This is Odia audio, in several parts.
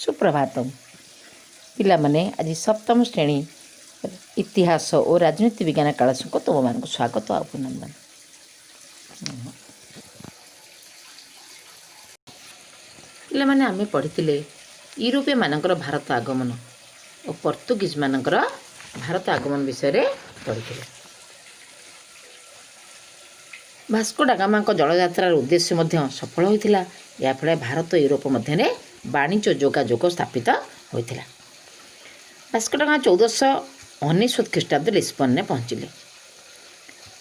ସୁପ୍ରଭାତମ। ପିଲାମାନେ, ଆଜି ସପ୍ତମ ଶ୍ରେଣୀ ଇତିହାସ ଓ ରାଜନୀତି ବିଜ୍ଞାନ କ୍ଲାସକୁ ତୁମମାନଙ୍କୁ ସ୍ୱାଗତ ଆଉ ଅଭିନନ୍ଦନ। ପିଲାମାନେ, ଆମେ ପଢ଼ିଥିଲେ ୟୁରୋପୀୟମାନଙ୍କର ଭାରତ ଆଗମନ ଓ ପର୍ତ୍ତୁଗୀଜମାନଙ୍କର ଭାରତ ଆଗମନ ବିଷୟରେ ପଢ଼ିଥିଲେ। ଭାସ୍କୋ ଡାଗାମାଙ୍କ ଜଳଯାତ୍ରାର ଉଦ୍ଦେଶ୍ୟ ମଧ୍ୟ ସଫଳ ହୋଇଥିଲା। ଏହାଫଳରେ ଭାରତ ୟୁରୋପ ମଧ୍ୟରେ ବାଣିଜ୍ୟ ଯୋଗାଯୋଗ ସ୍ଥାପିତ ହୋଇଥିଲା। ଭାସ୍କୋ ଡାଗାମା 1499 ଖ୍ରୀଷ୍ଟାବ୍ଦ ଲିସ୍ବନରେ ପହଞ୍ଚିଲେ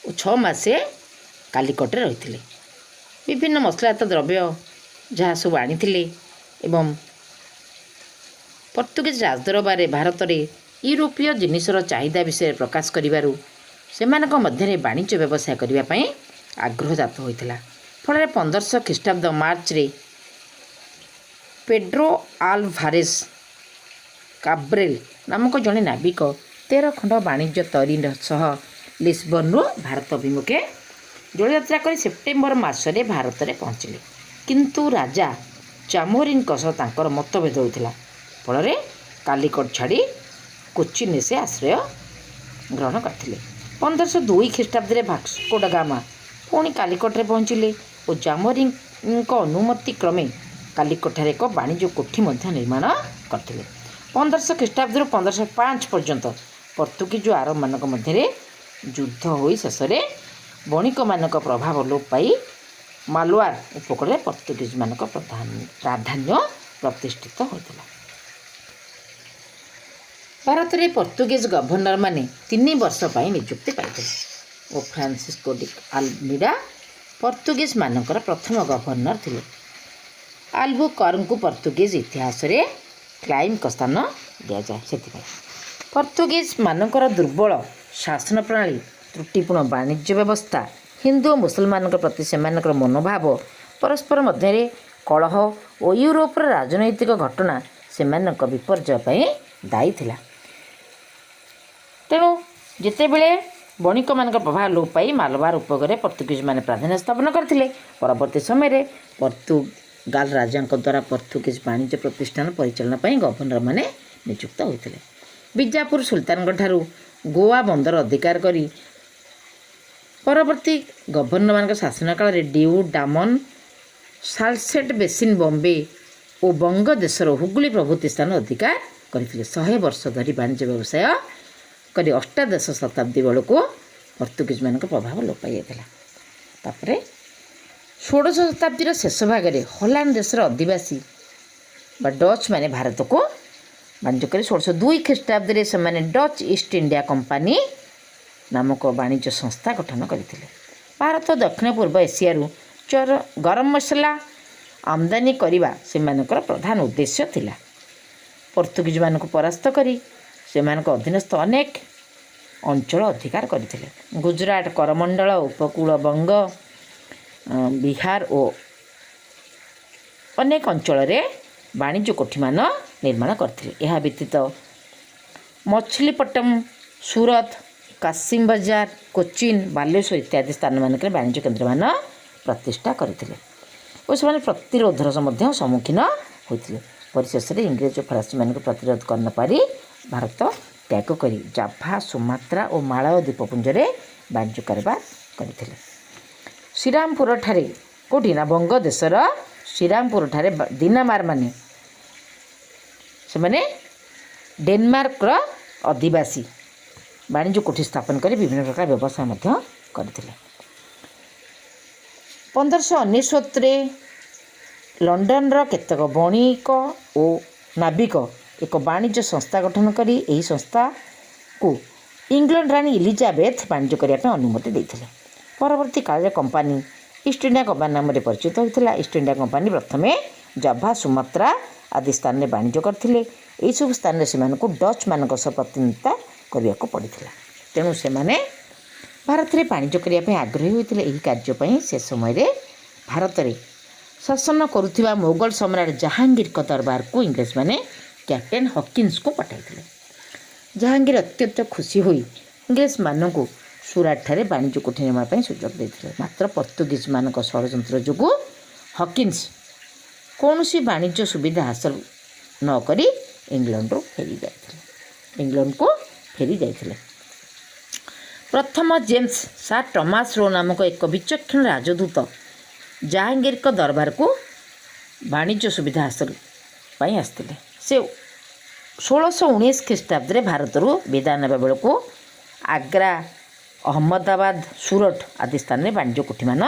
ଓ 6 ମାସେ କାଲିକଟରେ ରହିଥିଲେ। ବିଭିନ୍ନ ମସଲାଜାତ ଦ୍ରବ୍ୟ ଯାହା ସବୁ ଆଣିଥିଲେ ଏବଂ ପର୍ତ୍ତୁଗୀଜ ରାଜଦରବାରରେ ଭାରତରେ ୟୁରୋପୀୟ ଜିନିଷର ଚାହିଦା ବିଷୟରେ ପ୍ରକାଶ କରିବାରୁ ସେମାନଙ୍କ ମଧ୍ୟରେ ବାଣିଜ୍ୟ ବ୍ୟବସାୟ କରିବା ପାଇଁ ଆଗ୍ରହ ଜାତ ହୋଇଥିଲା। ଫଳରେ 1500 ଖ୍ରୀଷ୍ଟାବ୍ଦ ମାର୍ଚ୍ଚରେ ପେଡ୍ରୋ ଆଲଭାରେସ୍ କାବ୍ରେଲ ନାମକ ଜଣେ ନାବିକ 13 ଖଣ୍ଡ ବାଣିଜ୍ୟ ତରି ସହ ଲିସବନରୁ ଭାରତ ଅଭିମୁଖେ ଜଳଯାତ୍ରା କରି ସେପ୍ଟେମ୍ବର ମାସରେ ଭାରତରେ ପହଞ୍ଚିଲେ। କିନ୍ତୁ ରାଜା ଜାମୋରିନ୍ଙ୍କ ସହ ତାଙ୍କର ମତଭେଦ ହୋଇଥିଲା। ଫଳରେ କାଲିକଟ ଛାଡ଼ି କୋଚିନରେ ସେ ଆଶ୍ରୟ ଗ୍ରହଣ କରିଥିଲେ। 1502 ଖ୍ରୀଷ୍ଟାବ୍ଦରେ ଭାସ୍କୋ ଡାଗାମା ପୁଣି କାଲିକଟରେ ପହଞ୍ଚିଲେ ଓ ଜାମୋରିଙ୍କ ଅନୁମତି କ୍ରମେ କାଲିକଟଠାରେ ଏକ ବାଣିଜ୍ୟ କୋଠି ମଧ୍ୟ ନିର୍ମାଣ କରିଥିଲେ। 1500 ଖ୍ରୀଷ୍ଟାବ୍ଦରୁ 1505 ପର୍ଯ୍ୟନ୍ତ ପର୍ତ୍ତୁଗୀଜ ଓ ଆରବମାନଙ୍କ ମଧ୍ୟରେ ଯୁଦ୍ଧ ହୋଇ ଶେଷରେ ବଣିକମାନଙ୍କ ପ୍ରଭାବ ଲୋପ ପାଇ ମାଲାବାର ଉପକୂଳରେ ପର୍ତ୍ତୁଗୀଜମାନଙ୍କ ପ୍ରାଧାନ୍ୟ ପ୍ରତିଷ୍ଠିତ ହୋଇଥିଲା। ଭାରତରେ ପର୍ତ୍ତୁଗୀଜ ଗଭର୍ଣ୍ଣରମାନେ 3 ବର୍ଷ ପାଇଁ ନିଯୁକ୍ତି ପାଇଥିଲେ ଓ ଫ୍ରାନ୍ସିସ୍କୋ ଡି ଆଲମିଡା ପର୍ତ୍ତୁଗୀଜମାନଙ୍କର ପ୍ରଥମ ଗଭର୍ଣ୍ଣର ଥିଲେ। ଆଲବୁକର୍କଙ୍କୁ ପର୍ତ୍ତୁଗୀଜ ଇତିହାସରେ କ୍ଲାଇଭଙ୍କ ସ୍ଥାନ ଦିଆଯାଏ ସେଥିପାଇଁ। ପର୍ତ୍ତୁଗୀଜମାନଙ୍କର ଦୁର୍ବଳ ଶାସନ ପ୍ରଣାଳୀ, ତ୍ରୁଟିପୂର୍ଣ୍ଣ ବାଣିଜ୍ୟ ବ୍ୟବସ୍ଥା, ହିନ୍ଦୁ ଓ ମୁସଲମାନଙ୍କ ପ୍ରତି ସେମାନଙ୍କର ମନୋଭାବ, ପରସ୍ପର ମଧ୍ୟରେ କଳହ ଓ ୟୁରୋପର ରାଜନୈତିକ ଘଟଣା ସେମାନଙ୍କ ବିପର୍ଯ୍ୟୟ ପାଇଁ ଦାୟୀ ଥିଲା। ତେଣୁ ଯେତେବେଳେ ବଣିକମାନଙ୍କ ପ୍ରଭାବ ଲୋପ ପାଇ ମାଲବାର ଉପକୂଳରେ ପର୍ତ୍ତୁଗୀଜମାନେ ପ୍ରାଧାନ୍ୟ ସ୍ଥାପନ କରିଥିଲେ, ପରବର୍ତ୍ତୀ ସମୟରେ ପର୍ତ୍ତୁଗାଲ ରାଜାଙ୍କ ଦ୍ୱାରା ପର୍ତ୍ତୁଗୀଜ ବାଣିଜ୍ୟ ପ୍ରତିଷ୍ଠାନ ପରିଚାଳନା ପାଇଁ ଗଭର୍ଣ୍ଣରମାନେ ନିଯୁକ୍ତ ହୋଇଥିଲେ। ବିଜାପୁର ସୁଲତାନଙ୍କ ଠାରୁ ଗୋଆ ବନ୍ଦର ଅଧିକାର କରି ପରବର୍ତ୍ତୀ ଗଭର୍ଣ୍ଣରମାନଙ୍କ ଶାସନ କାଳରେ ଡିଉ, ଡାମନ, ସାଲସେଟ୍ ବେସିନ୍, ବମ୍ବେ ଓ ବଙ୍ଗ ଦେଶର ହୁଗୁଳି ପ୍ରଭୃତି ସ୍ଥାନ ଅଧିକାର କରିଥିଲେ। 100 ବର୍ଷ ଧରି ବାଣିଜ୍ୟ ବ୍ୟବସାୟ କରି ଅଷ୍ଟାଦଶ ଶତାବ୍ଦୀ ବେଳକୁ ପର୍ତ୍ତୁଗୀଜମାନଙ୍କ ପ୍ରଭାବ ଲୋପ ପାଇଯାଇଥିଲା। ତାପରେ ଷୋଡ଼ଶ ଶତାବ୍ଦୀର ଶେଷ ଭାଗରେ ହଲାଣ୍ଡ ଦେଶର ଅଧିବାସୀ ବା ଡଚ୍ ମାନେ ଭାରତକୁ ବାଣିଜ୍ୟ କରି 1602 ଖ୍ରୀଷ୍ଟାବ୍ଦରେ ସେମାନେ ଡଚ୍ ଇଷ୍ଟ ଇଣ୍ଡିଆ କମ୍ପାନୀ ନାମକ ବାଣିଜ୍ୟ ସଂସ୍ଥା ଗଠନ କରିଥିଲେ। ଭାରତ, ଦକ୍ଷିଣ ପୂର୍ବ ଏସିଆରୁ ଚର, ଗରମ ମସଲା ଆମଦାନୀ କରିବା ସେମାନଙ୍କର ପ୍ରଧାନ ଉଦ୍ଦେଶ୍ୟ ଥିଲା। ପର୍ତ୍ତୁଗୀଜମାନଙ୍କୁ ପରାସ୍ତ କରି ସେମାନଙ୍କ ଅଧୀନସ୍ଥ ଅନେକ ଅଞ୍ଚଳ ଅଧିକାର କରିଥିଲେ। ଗୁଜୁରାଟ, କରମଣ୍ଡଳ, ଉପକୂଳ ବଙ୍ଗ, ବିହାର ଓ ଅନେକ ଅଞ୍ଚଳରେ ବାଣିଜ୍ୟ କୋଠିମାନ ନିର୍ମାଣ କରିଥିଲେ। ଏହା ବ୍ୟତୀତ ମଛଲିପଟ୍ଟନମ, ସୁରତ, କାସିମ ବଜାର, କୋଚିନ୍, ବାଲେଶ୍ୱର ଇତ୍ୟାଦି ସ୍ଥାନମାନଙ୍କରେ ବାଣିଜ୍ୟ କେନ୍ଦ୍ରମାନ ପ୍ରତିଷ୍ଠା କରିଥିଲେ ଓ ସେମାନେ ପ୍ରତିରୋଧର ମଧ୍ୟ ସମ୍ମୁଖୀନ ହୋଇଥିଲେ। ପରିଶେଷରେ ଇଂରେଜ ଓ ଫରାସୀମାନଙ୍କୁ ପ୍ରତିରୋଧ କରିନପାରି ଭାରତ ତ୍ୟାଗ କରି ଜାଭା, ସୁମାତ୍ରା ଓ ମାଳୟ ଦ୍ୱୀପପୁଞ୍ଜରେ ବାଣିଜ୍ୟ କାରବାର କରିଥିଲେ। ଶ୍ରୀରାମପୁରଠାରେ, କେଉଁଠି ନା ବଙ୍ଗ ଦେଶର ଶ୍ରୀରାମପୁରଠାରେ ଦିନାମାରମାନେ, ସେମାନେ ଡେନମାର୍କର ଅଧିବାସୀ, ବାଣିଜ୍ୟ କୋଠି ସ୍ଥାପନ କରି ବିଭିନ୍ନ ପ୍ରକାର ବ୍ୟବସାୟ ମଧ୍ୟ କରିଥିଲେ। 1599ରେ ଲଣ୍ଡନର କେତେକ ବଣିକ ଓ ନାବିକ ଏକ ବାଣିଜ୍ୟ ସଂସ୍ଥା ଗଠନ କରି ଏହି ସଂସ୍ଥାକୁ ଇଂଲଣ୍ଡ ରାଣୀ ଇଲିଜାବେଥ ବାଣିଜ୍ୟ କରିବା ପାଇଁ ଅନୁମତି ଦେଇଥିଲେ। ପରବର୍ତ୍ତୀ କାଳରେ କମ୍ପାନୀ ଇଷ୍ଟ ଇଣ୍ଡିଆ କମ୍ପାନୀ ନାମରେ ପରିଚିତ ହୋଇଥିଲା। ଇଷ୍ଟ ଇଣ୍ଡିଆ କମ୍ପାନୀ ପ୍ରଥମେ ଜାଭା, ସୁମାତ୍ରା ଆଦି ସ୍ଥାନରେ ବାଣିଜ୍ୟ କରିଥିଲେ। ଏହିସବୁ ସ୍ଥାନରେ ସେମାନଙ୍କୁ ଡଚ୍ମାନଙ୍କ ସହ ପ୍ରତିଦ୍ୱନ୍ଦିତା କରିବାକୁ ପଡ଼ିଥିଲା। ତେଣୁ ସେମାନେ ଭାରତରେ ବାଣିଜ୍ୟ କରିବା ପାଇଁ ଆଗ୍ରହୀ ହୋଇଥିଲେ। ଏହି କାର୍ଯ୍ୟ ପାଇଁ ସେ ସମୟରେ ଭାରତରେ ଶାସନ କରୁଥିବା ମୋଗଲ ସମ୍ରାଟ ଜାହାଙ୍ଗୀରଙ୍କ ଦରବାରକୁ ଇଂରେଜମାନେ କ୍ୟାପ୍ଟେନ୍ ହକିନ୍ସକୁ ପଠାଇଥିଲେ। ଜାହାଙ୍ଗୀର ଅତ୍ୟନ୍ତ ଖୁସି ହୋଇ ଇଂରେଜମାନଙ୍କୁ ସୁରାଟଠାରେ ବାଣିଜ୍ୟ କୋଠି ନିର୍ମାଣ ପାଇଁ ସୁଯୋଗ ଦେଇଥିଲେ। ମାତ୍ର ପର୍ତ୍ତୁଗୀଜମାନଙ୍କ ଷଡ଼ଯନ୍ତ୍ର ଯୋଗୁଁ ହକିନ୍ସ କୌଣସି ବାଣିଜ୍ୟ ସୁବିଧା ହାସଲ ନ ନ କରି ଇଂଲଣ୍ଡରୁ ଫେରି ଯାଇଥିଲେ, ଇଂଲଣ୍ଡକୁ ଫେରି ଯାଇଥିଲେ। ପ୍ରଥମ ଜେମ୍ସ ସାର୍ ଟମାସ ରୋ ନାମକ ଏକ ବିଚକ୍ଷଣ ରାଜଦୂତ ଜାହାଙ୍ଗୀରଙ୍କ ଦରବାରକୁ ବାଣିଜ୍ୟ ସୁବିଧା ହାସଲ ପାଇଁ ଆସିଥିଲେ। ସେ 1619 ଖ୍ରୀଷ୍ଟାବ୍ଦରେ ଭାରତରୁ ବିଦାୟ ନେବା ବେଳକୁ ଆଗ୍ରା, ଅହମ୍ମଦାବାଦ, ସୁରଟ ଆଦି ସ୍ଥାନରେ ବାଣିଜ୍ୟ କୋଠିମାନ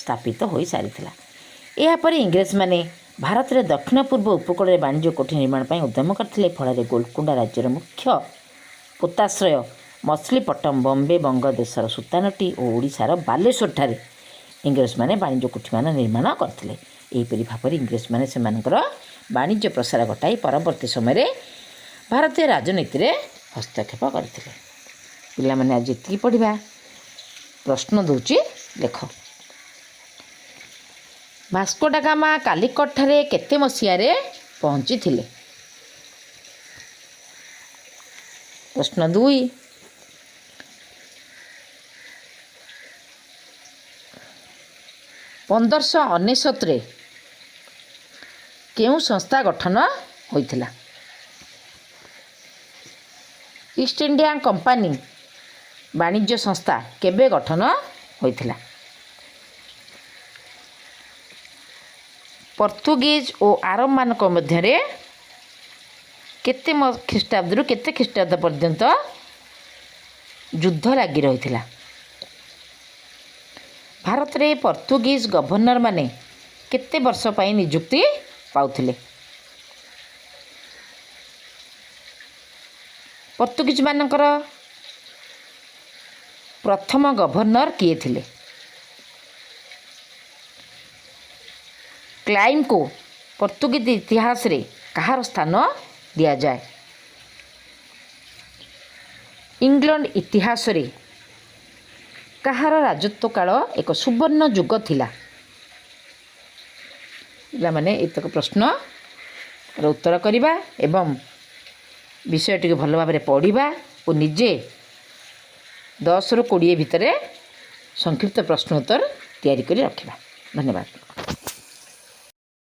ସ୍ଥାପିତ ହୋଇସାରିଥିଲା। ଏହାପରେ ଇଂରେଜମାନେ ଭାରତରେ ଦକ୍ଷିଣ ପୂର୍ବ ଉପକୂଳରେ ବାଣିଜ୍ୟ କୋଠି ନିର୍ମାଣ ପାଇଁ ଉଦ୍ୟମ କରିଥିଲେ। ଫଳରେ ଗୋଲକୁଣ୍ଡା ରାଜ୍ୟର ମୁଖ୍ୟ ପୋତାଶ୍ରୟ ମଛଲିପଟ୍ଟନମ, ବମ୍ବେ, ବଙ୍ଗଦେଶର ସୁତାନଟି ଓ ଓଡ଼ିଶାର ବାଲେଶ୍ୱରଠାରେ ଇଂରେଜମାନେ ବାଣିଜ୍ୟ କୋଠିମାନ ନିର୍ମାଣ କରିଥିଲେ। ଏହିପରି ଭାବରେ ଇଂରେଜମାନେ ସେମାନଙ୍କର ବାଣିଜ୍ୟ ପ୍ରସାର ଘଟାଇ ପରବର୍ତ୍ତୀ ସମୟରେ ଭାରତୀୟ ରାଜନୀତିରେ ହସ୍ତକ୍ଷେପ କରିଥିଲେ। ପିଲାମାନେ, ଆଜି ଏତିକି ପଢ଼ିବା। ପ୍ରଶ୍ନ ଦେଉଛି, ଲେଖ। ଭାସ୍କୋଡାଗାମା କାଲିକଟଠାରେ କେତେ ମସିହାରେ ପହଞ୍ଚିଥିଲେ? ପ୍ରଶ୍ନ 2, 1599ରେ କେଉଁ ସଂସ୍ଥା ଗଠନ ହୋଇଥିଲା? ଇଷ୍ଟ ଇଣ୍ଡିଆ କମ୍ପାନୀ ବାଣିଜ୍ୟ ସଂସ୍ଥା କେବେ ଗଠନ ହୋଇଥିଲା? ପର୍ତ୍ତୁଗୀଜ ଓ ଆରବମାନଙ୍କ ମଧ୍ୟରେ କେତେ ଖ୍ରୀଷ୍ଟାବ୍ଦରୁ କେତେ ଖ୍ରୀଷ୍ଟାବ୍ଦ ପର୍ଯ୍ୟନ୍ତ ଯୁଦ୍ଧ ଲାଗି ରହିଥିଲା? ଭାରତରେ ପର୍ତ୍ତୁଗୀଜ ଗଭର୍ଣ୍ଣରମାନେ କେତେ ବର୍ଷ ପାଇଁ ନିଯୁକ୍ତି ପାଉଥିଲେ? ପର୍ତ୍ତୁଗୀଜମାନଙ୍କର ପ୍ରଥମ ଗଭର୍ଣ୍ଣର କିଏ ଥିଲେ? କ୍ଲାଇମ୍କୁ ପର୍ତ୍ତୁଗୀଜ ଇତିହାସରେ କାହାର ସ୍ଥାନ ଦିଆଯାଏ? ଇଂଲଣ୍ଡ ଇତିହାସରେ କାହାର ରାଜତ୍ୱ କାଳ ଏକ ସୁବର୍ଣ୍ଣ ଯୁଗ ଥିଲା? ପିଲାମାନେ, ଏତକ ପ୍ରଶ୍ନର ଉତ୍ତର କରିବା ଏବଂ ବିଷୟଟିକୁ ଭଲ ଭାବରେ ପଢ଼ିବା ଓ ନିଜେ 10ରୁ 20 ଭିତରେ ସଂକ୍ଷିପ୍ତ ପ୍ରଶ୍ନ ଉତ୍ତର ତିଆରି କରି ରଖିବା। ଧନ୍ୟବାଦ।